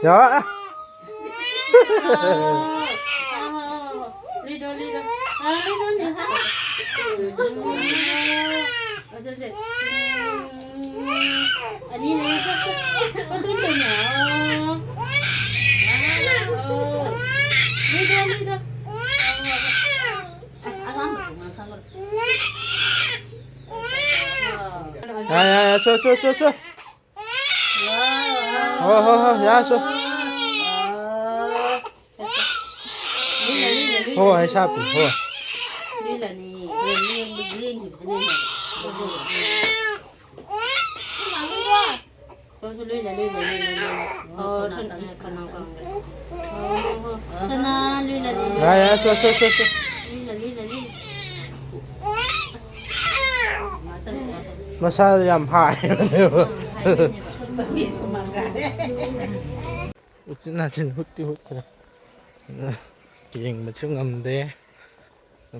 ꯌꯥ꯫ ꯂꯤꯗꯣ, ꯂꯤꯗꯣ꯫ ꯑꯥ, ꯂꯤꯗꯣ, ꯂꯤꯗꯣ꯫ ꯑꯁꯦ, ꯑꯁꯦ꯫ ꯑꯅꯤ, ꯑꯅꯤ, ꯆꯠ, ꯆꯠ꯫ ꯀꯇꯨ ꯇꯧꯅ꯫ ꯑꯣ꯫ ꯂꯤꯗꯣ, ꯂꯤꯗꯣ꯫ ꯌꯥ, ꯌꯥ, ꯌꯥ, ꯁꯣ, ꯁꯣ, ꯁꯣ, ꯁꯣ꯫ ꯍꯣ, ꯍꯣ, ꯍꯣ, ꯌꯥ, ꯁꯣ꯫ ꯍꯣ, ꯍꯣꯏ, ꯁꯥꯄꯤ, ꯍꯣ꯫ ꯂꯣꯏꯂꯅꯤ꯫ ꯂꯦꯡꯕ-, ꯂꯦꯡꯈꯤꯕꯗꯨꯅ ꯍꯦꯟꯅ꯫ ꯁꯣꯁꯨ ꯂꯣꯏꯂ, ꯂꯣꯏꯂ, ꯂꯣꯏꯂ, ꯂꯣꯏꯂ꯫ ꯑꯣ, ꯁꯟ-, ꯈꯅꯥꯎ ꯀꯪꯈ꯭ꯔꯦ꯫ ꯑꯣ, ꯍꯣ, ꯍꯣ꯫ ꯁꯅꯥ, ꯂꯣꯏꯂ, ꯂꯣꯏꯂ꯫ ꯌꯥ, ꯌꯥ, ꯁꯣ, ꯁꯣ, ꯁꯣ, ꯁꯣ꯫ ꯂꯣꯏꯂ, ꯂꯣꯏꯂ, ꯂꯣꯏꯂ꯫ ꯃꯁꯥꯗꯣ ꯌꯥꯝ ꯍꯥꯏꯕꯅꯦꯕ꯫ ꯎꯆꯤꯟ ꯅꯥꯆꯤꯟ ꯍꯨꯠꯇꯤ ꯍꯨꯠꯈ꯭ꯔꯦ꯫ ꯌꯦꯡꯕꯁꯨ ꯉꯝꯗꯦ꯫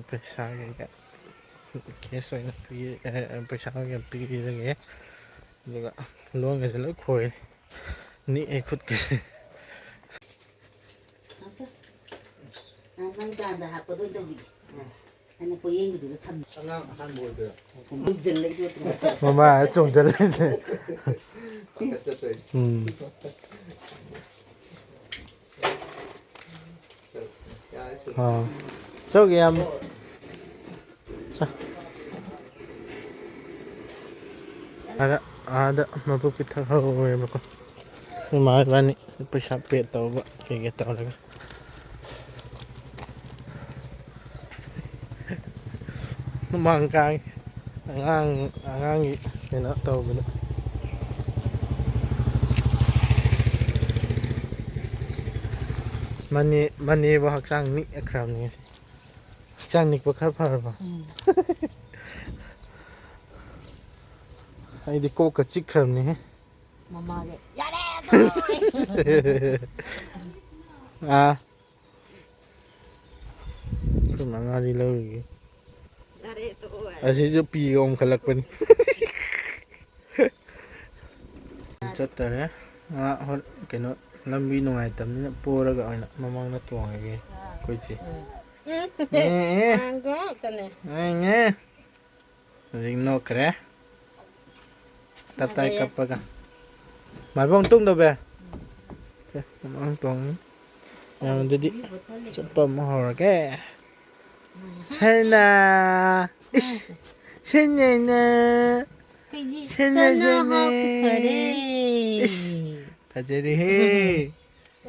ꯄꯩꯁꯥ ꯀꯩꯀꯥ cash ꯑꯣꯏꯅ ꯄꯤ-, ꯑꯦ, ꯄꯩꯁꯥ ꯑꯣꯏꯅ ꯄꯤꯔꯒꯦ꯫ ꯑꯗꯨꯒ ꯂꯣꯟꯒꯁꯦ ꯂꯣꯏ ꯈꯣꯏꯔꯦ꯫ ꯅꯤꯛꯑꯦ ꯈꯨꯠꯀꯁꯦ꯫ ꯅꯪ ꯀꯥꯟꯗ ꯍꯥꯞꯄꯗꯣ ꯑꯣꯏꯅ ꯇꯧꯕꯤꯒꯦ꯫ ꯑꯩꯅ ꯄꯣꯌꯦꯡꯒꯤꯗꯨꯗ ꯊꯝꯃꯦ꯫ ꯑꯉꯥꯡ ꯑꯍꯥꯟꯕ ꯑꯣꯏꯗꯣꯏꯔꯥ? ꯃꯨꯟꯖꯜꯂꯛꯏꯗꯣ꯫ ꯃꯃꯥ ꯆꯣꯡꯖꯜꯂꯛꯏꯅꯦ꯫ ꯄꯥꯈꯠꯆꯠꯇꯣꯏꯅꯦ꯫ ꯎꯝ꯫ ꯌꯥꯔꯦ, ꯁꯨꯔꯦ꯫ ꯑꯥ꯫ ꯆꯧꯒꯤ ꯌꯥꯝ꯫ ꯆꯥ꯫ ꯑꯥꯗ, ꯑꯥꯗ ꯃꯕꯨꯛ ꯄꯤꯊꯛꯍꯧꯔꯦꯕꯀꯣ꯫ ꯏꯃꯥ ꯏꯕꯥꯅꯤ ꯄꯩꯁꯥ pay ꯇꯧꯕ ꯀꯩꯀꯩ ꯇꯧꯔꯒ꯫ ꯃꯃꯥꯡ ꯀꯥꯡ ꯑꯉꯥꯡ, ꯑꯉꯥꯡꯒꯤ ꯀꯩꯅꯣ ꯇꯧꯕꯗ꯫ ꯃꯅꯦ, ꯃꯅꯦꯕꯨ ꯍꯛꯆꯥꯡ ꯅꯤꯛꯈ꯭ꯔꯕꯅꯤ ꯉꯁꯤ꯫ ꯍꯛꯆꯥꯡ ꯅꯤꯛꯄ ꯈꯔ ꯐꯔꯕ? ꯎꯝ꯫ ꯑꯩꯗꯤ ꯀꯣꯛꯀ ꯆꯤꯛꯈ꯭ꯔꯕꯅꯤꯍꯦ꯫ ꯃꯃꯥꯒꯤ, "ꯌꯥꯔꯦ, ꯇꯣꯛꯑꯣ!" ꯑꯥ꯫ ꯑꯩꯈꯣꯏ ꯃꯉꯥꯗꯤ ꯂꯧꯔꯤꯒꯦ꯫ ꯌꯥꯔꯦ, ꯇꯣꯛꯑꯣ꯫ ꯑꯁꯤꯁꯨ ꯄꯤꯒ ꯑꯣꯟꯈꯠꯂꯛꯄꯅꯤ꯫ ꯆꯠꯇꯔꯦ꯫ ꯃꯥ ꯍꯣꯔꯦꯟ ꯀꯩꯅꯣ, ꯂꯝꯕꯤ ꯅꯨꯡꯉꯥꯏꯇꯕꯅꯤꯅ ꯄꯣꯔꯒ ꯑꯣꯏꯅ ꯃꯃꯥꯡꯗ ꯇꯣꯡꯉꯒꯦ ꯑꯩꯈꯣꯏ ꯆꯦ꯫ ꯎꯝ꯫ ꯑꯦ, ꯑꯦ꯫ ꯉꯥꯡꯗꯣꯛꯇꯅꯦ꯫ ꯑꯦ, ꯑꯦ꯫ ꯍꯧꯖꯤꯛ ꯅꯣꯛꯈ꯭ꯔꯦ꯫ ꯇꯞ ꯇꯥꯏ ꯐꯖꯩꯌꯦ꯫ ꯀꯞꯄꯒ꯫ ꯃꯥꯏꯕꯝ ꯇꯨꯝꯗꯕ? ꯁꯦ, ꯃꯃꯥꯡ ꯇꯣꯡꯉꯤ꯫ ꯃꯌꯥꯝ ꯑꯗꯨꯗꯤ ꯆꯠꯄ ꯑꯃꯨꯛ ꯍꯧꯔꯒꯦ꯫ ꯁꯦꯅꯥ! ꯏꯁ! ꯁꯦꯅꯦꯅ! ꯀꯩꯒꯤ ꯁꯅꯥ ꯁꯅꯥ ꯁꯅꯥ ꯍꯥꯞꯈꯔꯦ? ꯏꯁ, ꯐꯖꯔꯦꯍꯦ꯫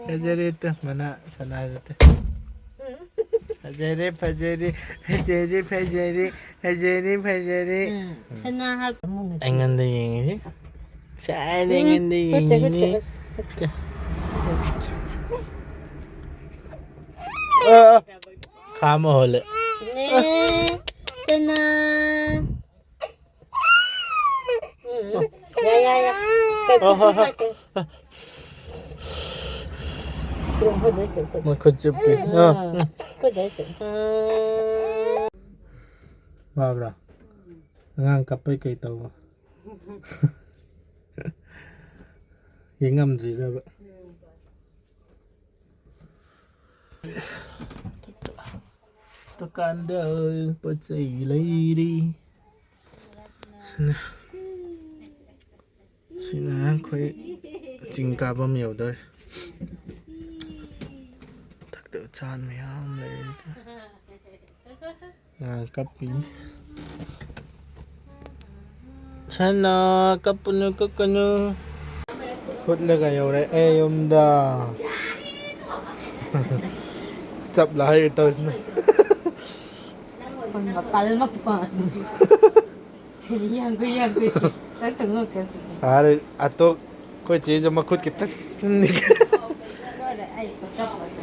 ꯐꯖꯔꯦ ꯇ, ꯃꯅꯥ ꯁꯅꯥꯁꯦ ꯇ꯫ ꯐꯖꯔꯦ, ꯐꯖꯔꯦ, ꯐꯖꯔꯦ, ꯐꯖꯔꯦ, ꯐꯖꯔꯦ, ꯐꯖꯔꯦ꯫ ꯎꯝ, ꯁꯅꯥ ꯍꯥꯞ-, ꯑꯃꯨꯛ ꯉꯁꯤ꯫ ꯑꯩꯉꯣꯟꯗ ꯌꯦꯡꯉꯤꯁꯤ꯫ ꯁꯥꯏꯅ ꯎꯝ, ꯑꯩꯉꯣꯟꯗ ꯈꯨꯠꯁꯦ, ꯈꯨꯠꯁꯦ, ꯌꯦꯡꯉꯤꯅꯤ꯫ ꯑꯁ, ꯈꯨꯠꯁꯦ꯫ ꯑ, ꯑ, ꯈꯥ ꯑꯃ ꯍꯣꯜꯂꯦ꯫ ꯅꯦ, ꯁꯅꯥ꯫ ꯎꯝ꯫ ꯌꯥ, ꯌꯥ, ꯌꯥ꯫ ꯀꯩ ꯑ, ꯍ, ꯈꯨꯠꯇ ꯍ꯫ ꯁꯥꯁꯦ? ꯈꯨꯗ ꯆꯨꯞ, ꯈꯨꯗ꯫ ꯃꯈꯨꯠ ꯆꯨꯞꯄꯤ꯫ ꯑ, ꯑꯥ꯫ ꯎꯝ꯫ ꯈꯨꯗ ꯆꯨꯞ꯫ ꯑꯥ꯫ ꯋꯥꯕ꯭ꯔꯥ? ꯑꯉꯥꯡ ꯀꯞꯄꯩ ꯀꯩ ꯇꯧꯕ? ꯌꯦꯡ ꯉꯝꯗ꯭ꯔꯤꯔꯕ? ꯗꯨꯀꯥꯟꯗ ꯄꯣꯠ ꯆꯩ ꯂꯩꯔꯤ꯫ ꯁꯤꯅ, ꯁꯤꯅ ꯑꯩꯈꯣꯏ ꯆꯤꯡ ꯀꯥꯐꯝ ꯌꯧꯗꯣꯔꯦ꯫ ꯃꯊꯛꯇ ꯎꯆꯥꯟ ꯃꯌꯥꯝ ꯂꯩꯔꯤ꯫ ꯑꯉꯥꯡ ꯀꯞꯄꯤ꯫ ꯁꯅꯥ, ꯀꯞꯄꯨꯅꯨ, ꯀꯞꯀꯅꯨ꯫ ꯍꯨꯠꯂꯒ ꯌꯧꯔꯛꯑꯦ ꯌꯨꯝꯗ꯫ ꯆꯞ ꯂꯥꯛꯑꯦ ꯇꯧꯁꯤꯅ꯫ ꯃꯄꯥꯜ ꯃꯄꯥꯟ꯫ ꯌꯥꯡꯈꯩ, ꯌꯥꯡꯈꯩ꯫ ꯅꯪ ꯊꯣꯡꯉꯣ ꯀꯩꯁꯨ꯫ ꯑꯔꯦ, ꯑꯇꯣ, ꯑꯩꯈꯣꯏ ꯆꯦꯁꯨ ꯃꯈꯨꯠ ꯈꯤꯇꯪ ꯂꯣꯏꯔꯦ, ꯑꯩ ꯈꯨꯠ ꯆꯞꯄꯁꯦ꯫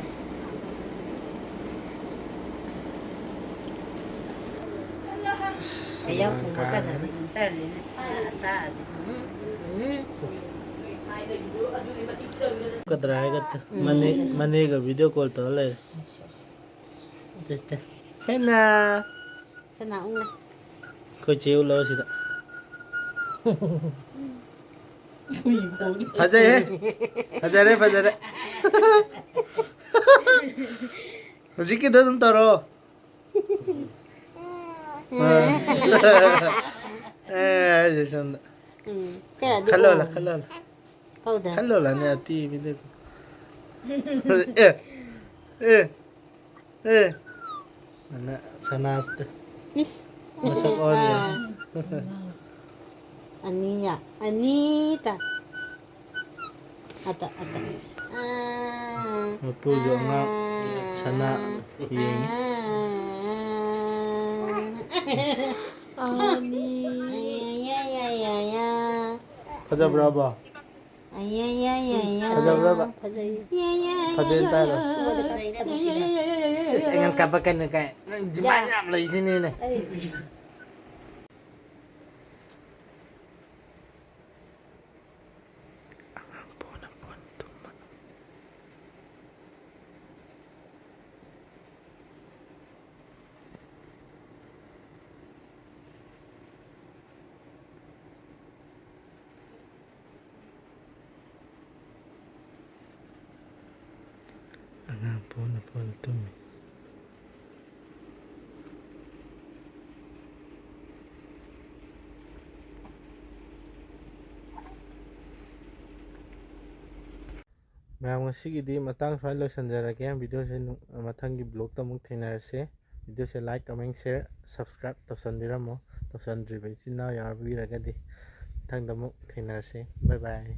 ꯑꯁ, ꯑꯌꯥ, ꯊꯣꯡꯕ ꯀꯥꯟꯗꯗꯤ ꯑꯗꯨꯝ ꯇꯜꯂꯤꯅꯦ꯫ ꯑꯥ, ꯇꯥꯗꯤ꯫ ꯎꯝ, ꯎꯝ꯫ ꯀꯗ꯭ꯔꯥ ꯍꯥꯏꯒꯠꯇ꯫ ꯎꯝ꯫ ꯃꯅꯦ-, ꯃꯅꯦꯒ video call ꯇꯧꯔ ꯂꯩꯔꯦ꯫ ꯇꯦ, ꯇꯦ꯫ ꯁꯅꯥ꯫ ꯁꯅꯥ ꯎꯪꯉꯦ꯫ ꯑꯩꯈꯣꯏ ꯆꯦ ꯎꯠꯂꯣ ꯁꯤꯗ꯫ ꯐꯖꯩꯍꯦ꯫ ꯐꯖꯔꯦ, ꯐꯖꯔꯦ꯫ ꯍꯧꯖꯤꯛꯀꯤꯗꯣ ꯑꯗꯨꯝ ꯇꯧꯔꯣ꯫ ꯑꯦ, ꯍꯥꯏꯁꯦ ꯁꯣꯝꯗ꯫ ꯎꯝ, ꯀꯌꯥꯗꯤ ꯈꯜꯂꯣꯂ, ꯑꯣ꯫ ꯈꯜꯂꯣꯂ꯫ ꯍꯧꯗ꯫ ꯈꯜꯂꯣꯂ, ꯅꯦ ꯑꯇꯤ ꯃꯤꯗ꯫ ꯑꯦ, ꯑꯦ꯫ ꯑꯦ, ꯑꯅ ꯁꯅꯥꯁꯤꯗ꯫ ꯏꯁ꯫ ꯃꯁꯛ ꯑꯣꯟꯈ꯭ꯔꯦ꯫ ꯑꯥ꯫ ꯑꯅꯤꯌꯥ, ꯑꯅꯤꯇ꯫ ꯑꯇ, ꯑꯇ꯫ ꯑꯥ, ꯃꯄꯨꯁꯨ ꯑꯉꯥꯡ, ꯑꯥ, ꯁꯅꯥ ꯌꯦꯡꯉꯤ꯫ ꯑꯥ, ꯑꯥ꯫ ꯑꯅꯤ꯫ ꯑꯌꯥ, ꯌꯥ, ꯌꯥ, ꯌꯥ, ꯌꯥ꯫ ꯐꯖꯕ꯭ꯔꯕ? ꯑꯌꯥ, ꯌꯥ, ꯌꯥ, ꯌꯥ꯫ ꯐꯖꯕ꯭ꯔꯕ? ꯐꯖꯩ꯫ ꯌꯥ, ꯌꯥ, ꯌꯥ, ꯐꯖꯩ ꯌꯥ, ꯇꯥꯔꯣ꯫ ꯌꯥ꯫ ꯁꯤꯁ, ꯑꯩꯉꯣꯟꯗ ꯀꯥꯞꯄꯛꯀꯅꯨ ꯀꯥꯏ꯫ ꯅꯪ ꯗꯤꯃꯥꯟ ꯌꯥ꯫ ꯌꯥꯝ ꯂꯩꯁꯤꯅꯦꯅꯦ꯫ ꯑꯩ꯫ ꯑꯉꯥꯡ ꯄꯣꯅ ꯄꯣꯅ ꯇꯨꯝꯕ꯫ ꯑꯉꯥꯡ ꯄꯣꯅ ꯄꯣꯅ ꯇꯨꯝꯃꯤ꯫ ꯃꯌꯥꯝ, ꯉꯁꯤꯒꯤꯗꯤ ꯃꯇꯥꯡ ꯁ꯭ꯋꯥꯏ ꯂꯣꯏꯁꯤꯟꯖꯔꯒꯦ꯫ ꯚꯤꯗꯤꯑꯣꯁꯦ ꯅꯨꯡ-, ꯃꯊꯪꯒꯤ ꯕ꯭ꯂꯣꯛꯇ ꯑꯃꯨꯛ ꯊꯦꯡꯅꯔꯁꯦ꯫ ꯚꯤꯗꯤꯑꯣꯁꯦ like, comment, share, subscribe ꯇꯧꯁꯟꯕꯤꯔꯝꯃꯣ꯫ ꯇꯧꯁꯟꯗ꯭ꯔꯤꯕ ꯏꯆꯤꯟ ꯏꯅꯥꯎ ꯌꯥꯎꯕꯤꯔꯒꯗꯤ ꯃꯊꯪꯗ ꯑꯃꯨꯛ ꯊꯦꯡꯅꯔꯁꯦ꯫ Bye bye꯫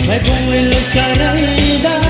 ꯃꯥꯏꯕꯝ ꯂꯩꯀꯥꯏꯗ